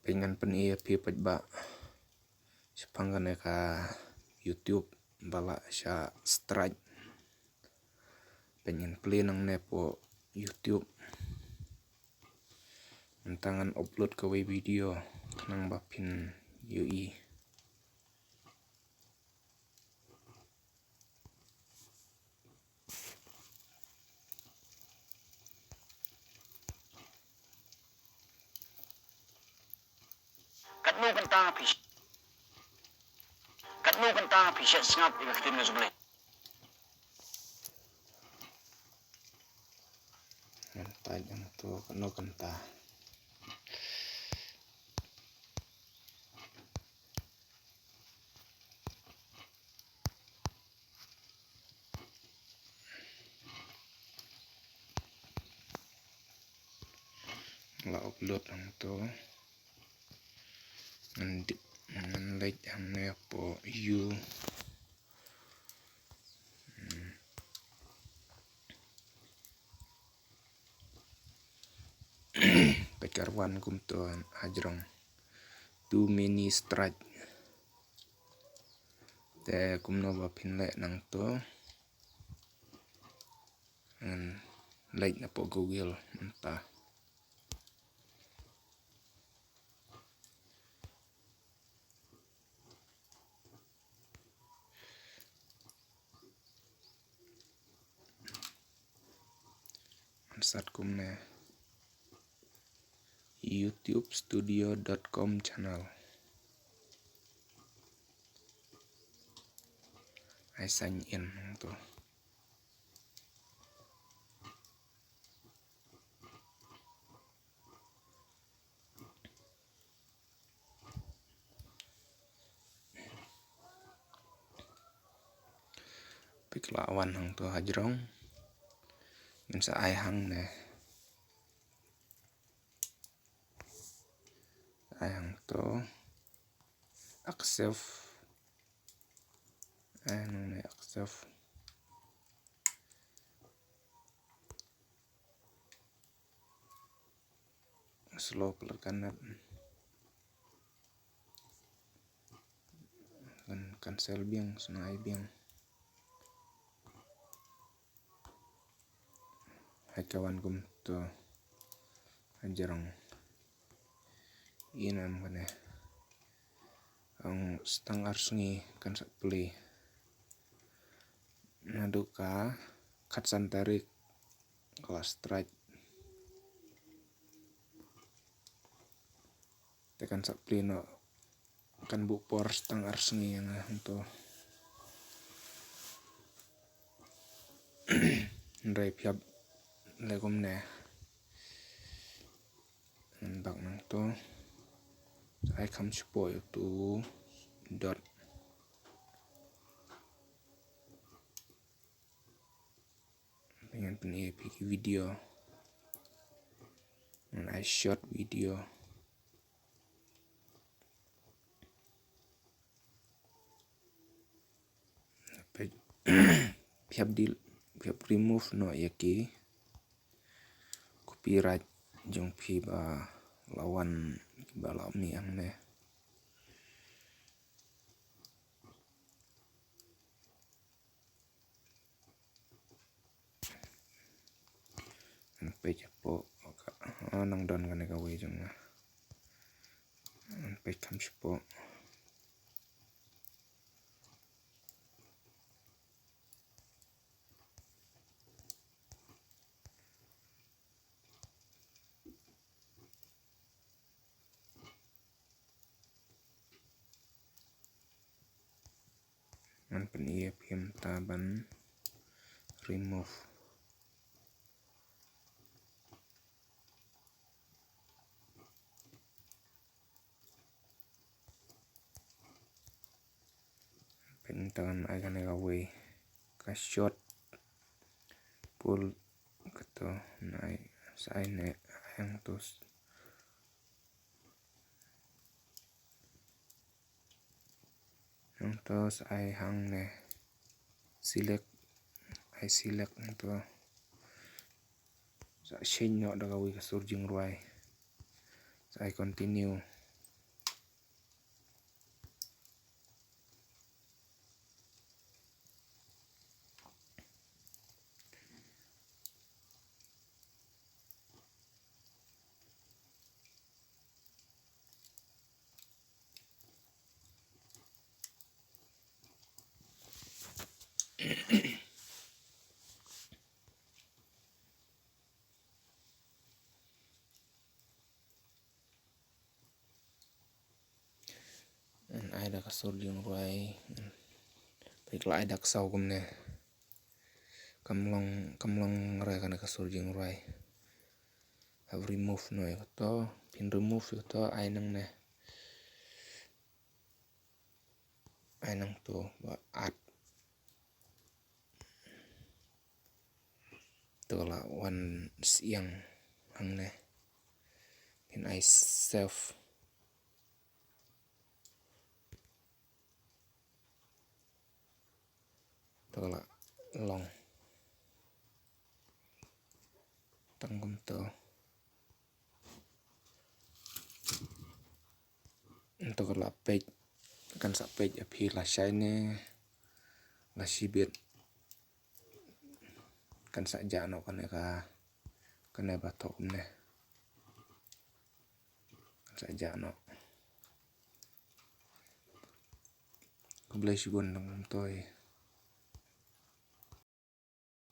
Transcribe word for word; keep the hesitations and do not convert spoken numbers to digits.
Pynban ngan pyni ïa phi pat ba shaphang kane ka YouTube ba la shah strike. Pynban ngan plie nangne hapoh YouTube. Mynta ngan upload kawei video khnang ba phin ïohi. Katno kynta phi, katno kynta phi shet sngap ïa ka ktien ka jong U Blei? Ngan type ïa to, katno kynta. La upload hangto. Ngan di-, ngan leit hangne hapoh U. Hmm. Peit ka la wan kumto hajrong. Too many strike. Te kumno ba phin leh nangto. Ngan leit napoh Google mynta. Ngan search kumne, youtube studio dot com channel. Ai sign in hangto. Peit ka la wan hangto hajrong. Ngin sa ai hangne. Ai hangto. Accept. Ai hangne accept. Slow pala ka net. Kan cancel biang, snai biang. Hai ka wan kumto. Hajrong. Ïa nam kane. Ong stang ar sngi kan sa plie. Naduh ka khatsan tarik ka la strike. Te kan sa plie noh, kan buh por stang ar sngi ïa nga hangto. Hynrei phi hap leh kumne. Ngan bak nangto. Ai kham shapoh ïa uto dot. Ngan pyni ïa phi ki video. Ngan ai short video. Phi hap del-, phi hap remove noh ïa ki copyright jong phi ba la wan, ba la mih hangne. Ngan peit hapoh ka, ah, nang don kane kawei jong nga. Ngan peit kham shapoh. Ngan pyni ïa phi mynta ban remove. Pynban ngan ai kane kawei ka short pull kato, ngan ai sa ai ne, ai hangto. Hangto sa ai hangne. Select, ai select hangto. Sa change noh da kawei ka sur jingrwai. Sa ai continue. Ai da ka sur jingrwai. Peit la ai da ka saw kumne. Kam long, kam long re kane ka sur jingrwai. Hap remove noh ïa kato. Phin remove ïa kato, ai nangne. Ai nangto ba add. To la wan syiang hangne. Phin ai save. To la long. Tang kumto. To ka la peit. Kan sa peit ïa phi lashai ne lashibit. Kan sa jah noh kane ka, kane ba thok ne. Kan sa jah noh. Khublei shibun nang toi.